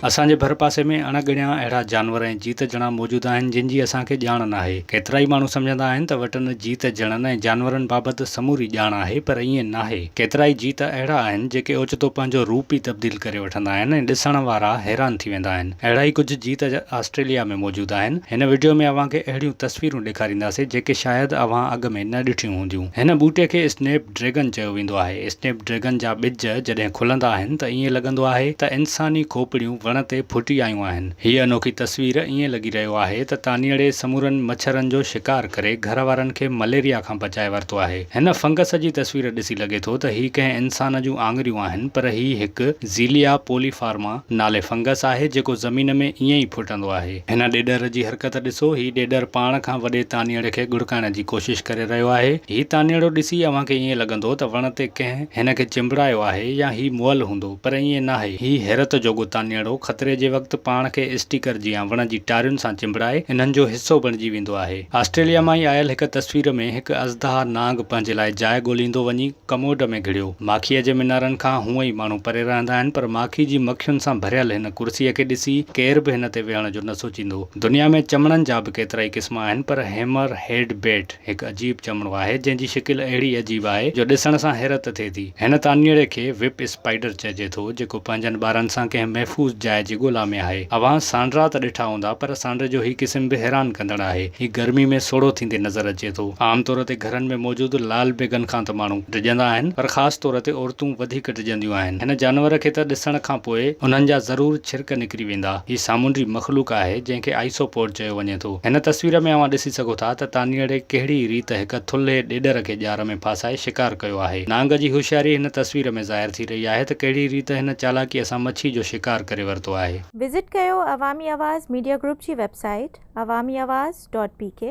اسان جي ڀرپاسي ۾ اڻ ڳڻيا اهڙا جانور ۽ جيت جڻا موجود آهن جن جي اسان کي ڄاڻ ناهي. ڪيترائي ماڻهو سمجهندا آهن ته وٽن جيت جڻن ۽ جانورن بابت سموري ڄاڻ آهي پر ائين ناهي. ڪيترائي جيت اهڙا آهن جيڪي اوچتو پنهنجو روپ ئي تبديل ڪري وٺندا آهن ۽ ڏسڻ وارا حيران ٿي ويندا آهن. اهڙا ئي ڪجهه جيت آسٽريليا ۾ موجود آهن. هن وڊيو ۾ اوهان کي اهڙيون تصويرون ڏيکارينداسين جيڪي شايد اوهان اڳ ۾ نه ڏٺيون هونديون. هن ٻوٽي کي اسنيپ ڊريگن چيو ويندو آهي. اسنيپ ڊريگن جا ٻج جڏهن کلندا آهن ته ائين لڳندو آهي ته انساني کوپڙيون وڻ تي ڦٽي آيون آهن. هيء انوکي تصوير ائين لڳي رهيو آهي ته تانيئڙي سمورن مڇرن جو شڪار ڪري گهر وارن کي مليريا کان بچائي ورتو آهي. هن فنگس جي تصوير ڏسي لڳي ٿو ته هي ڪنهن انسان جون آڱريون آهن پر هي هڪ زيليا پوليفارما نالي فنگس آهي جيڪو زمين ۾ ائين ئي ڦٽندو آهي. هن ڏيڏر جي حرڪت ڏسو، هي ڏيڏر پاڻ کان وڏي تانيئڙي کي ڳڙڪائڻ جي ڪوشش ڪري رهيو آهي. هي تانيئڙو ڏسي اوهان کي ائين لڳندو ته وڻ تي ڪنهن هن کي چنبڙايو آهي يا هي مئل هوندو، پر ائين ناهي. هي حيرت جوڳو تانيئڙو خطري جي وقت پاڻ کي اسٽيڪر جيان وڻ جي ٽارين سان چنبڙائي انهن جو حصو بڻجي ويندو آهي. آسٽريليا مان ئي آيل هڪ تصوير ۾ هڪ ازدها نانگ پنهنجي لاء جاء ڳوليندو وڃي ڪموڊ ۾ گهڙيو. ماکيء جي منارن کان هونء ئي ماڻهو پري رهندا آهن پر ماکي جي مکين سان ڀريل هن ڪرسيء کي ڏسي ڪير به هن تي ويهڻ جو نه سوچيندو. دنيا ۾ چمڙن جا به ڪيترائي قسم آهن پر هيمر هيڊ بيٽ هڪ عجيب چمڙو آهي جنهن جي شڪل اهڙي عجيب آهي جو ڏسڻ سان حيرت ٿئي ٿي. هن تانيئڙي کي وپ اسپائيڊر چئجي ٿو جيڪو پنهنجن ٻارن سان ڪنهن محفوظ جاء جي ڳولا ۾ آهي. اوهان سانڊرا ته ڏٺا هوندا پر سانڊري جو هي قسم به حيران ڪندڙ آهي. هي گرمي ۾ سوڙهو ٿيندي نظر اچي ٿو. عام طور تي گهرن ۾ موجود لال بيگن کان ته ماڻهو ڊڄندا آهن پر خاص طور تي عورتون وڌيڪ ڊڄنديون آهن. هن جانور کي ته ڏسڻ کان پوء انهن جا ضرور ڇرڪ نڪري ويندا. هي سامونڊي مخلوق آهي جنهن کي آئسوپوڊ چيو وڃي ٿو. هن تصوير ۾ اوهان ڏسي سگهو ٿا ته تانيئڙي ڪهڙي ريت هڪ ٿلهي ڏيڏر کي ڄار ۾ ڦاسائي شڪار ڪيو آهي. نانگ جي هوشياري هن تصوير ۾ ظاهر ٿي رهي آهي ته ڪهڙي ريت هن چالاڪيء سان مڇي جو شڪار ڪري ورتو آهي. وزٽ ڪيو عوامي آواز ميڊيا گروپ جي website Awami Awaz dot P K.